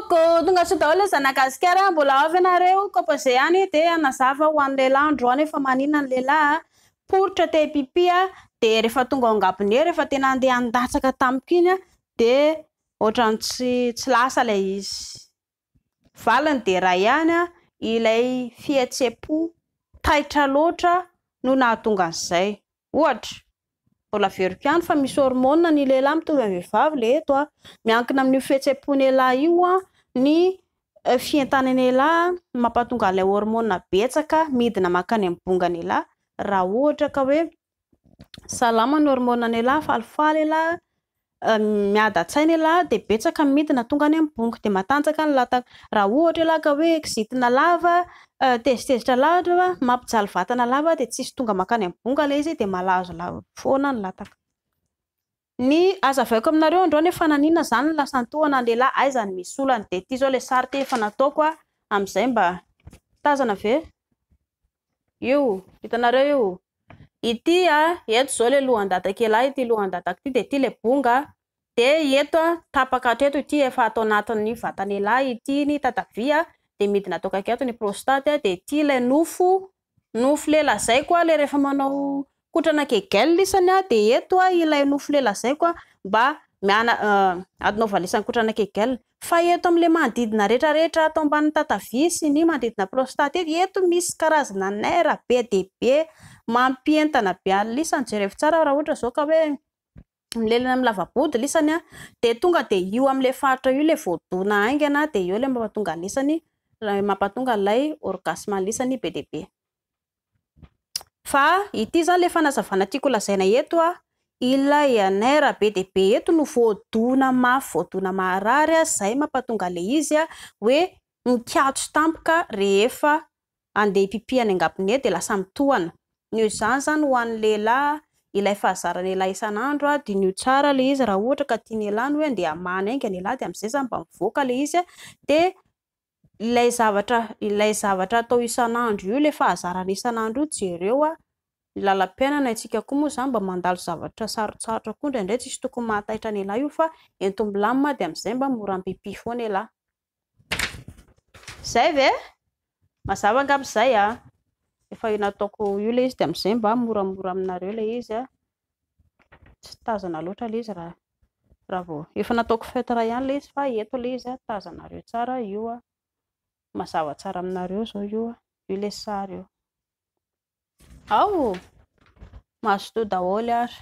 Coucou, tonga soa daholo ny zanagasikara, mbola ao ve nareo? Composé ihany dia hanazava ho an'ny lehilahy androany hoe fa maninona ny lehilahy poritra te hipipi dia rehefa tonga ao an-gabone rehefa tena andeha handatsaka tampoka iny dia ohatran'ny tsy tsy lasa ilay izy. Valiny dia iray ihany ilay fihetsem-po taitra loatra no nahatonga an'izay. Ohatra, mbola averiko ihany fa misy hormone ny lehilahy mitovy amin'ny vehivavy ilay eto a. Miankina amin'io fihetsem-pon'elah io ny fientanan'elah no mampatonga an'ilay hormone betsaka midina mankany amin'ny bongan'elah. Raha ohatra ka hoe salama ny hormone-n'elah, falifaly elah, miadan-tsaina elah dia betsaka ny midina tonga any amin'ny bongo dia matanjaka ny lataka. Raha ohatra elah ka hoe kizitina lava, tezitezitra lava, mampijaly vatana lava dia tsisy tonga mankany amin'ny bongo ilay izy dia malazo lava foana ny lataka. Ny hazavaiko aminareo androany hoe fa naninona izany no lasa nitohana ny lehilahy, aiza no misy olana. Dia ity izao ilay sary ity efa nataoko amin'izay mba tazana ve? Io, hitanareo io? Ity a, eto izao ilay lohan-datak'elah ity lohan-datako ity dia ity ilay bonga dia eto a, tapaka hatreto ity efa ato anatin'ny vatan'elah ity ny tatavia dia midina ato akaiky ato ny prostate dia ity ilay nofo, nofo ilay lazaiko a, ilay rehefa manao kotrana kegel isany a, dia eto a ilay nofo ilay lazaiko a mba miana anaovana isan'ny kotrana kegel. Fa eto amin'ilay manodidina rehetra rehetra ato ambanin'ny tatavia sy ny manodidina prostate eto, eto misy karazana nerf be dia be mampientana be an'ny lisany. Jerevo tsara raha ohatra izao ka hoe milelana amin'ny lava-body lisany dia tonga dia io amin'ilay faritra io ilay voadona haingana dia eo ilay mampatonga ny lisany, mampatonga ilay orgasme ny lisany be dia be. Fa ity izany ilay fanazavana tiako lazaina eto a, ilay nerf be dia be eto no voadona mafy, voadona maharary, izay mampatonga ilay izy hoe mikatso tampoka rehefa andeha hipipi any an-gabone dia lasa mitohana. Noho izany izany ho an'ny lehilahy, ilay fahazaran'ny lehilahy isan'andro, diniho tsara ilay izy raha ohatra ka tian'ny lehilahy ny hoe andeha hamahana haingana ialahy dia amin'izay izany mba mivoaka ilay izy dia ilay zavatra ilay zavatra atao isan'andro io, ilay fahazarana isan'andro io jereo a, ny lalam-piainana isika koa moa izany mba mandalo zavatra sarotsarotra koa indraindray, tsisy tokony mahataitra an'ialahy io fa ento milamina dia amin'izay mba mora mipipy foana ialahy. Izay ve? Mazava angamba izay a. Efa io nataoko io ilay izy dia amin'izay mba moramora aminareo ilay izy a. Tsy tazana loatra ilay izy raha raha vao efa nataoko feutre ihany ilay izy fa eto ilay izy tazanareo tsara io a. Mazava tsara aminareo izao io a. Io ilay sary io. Ao! Mazotoa daholo ary.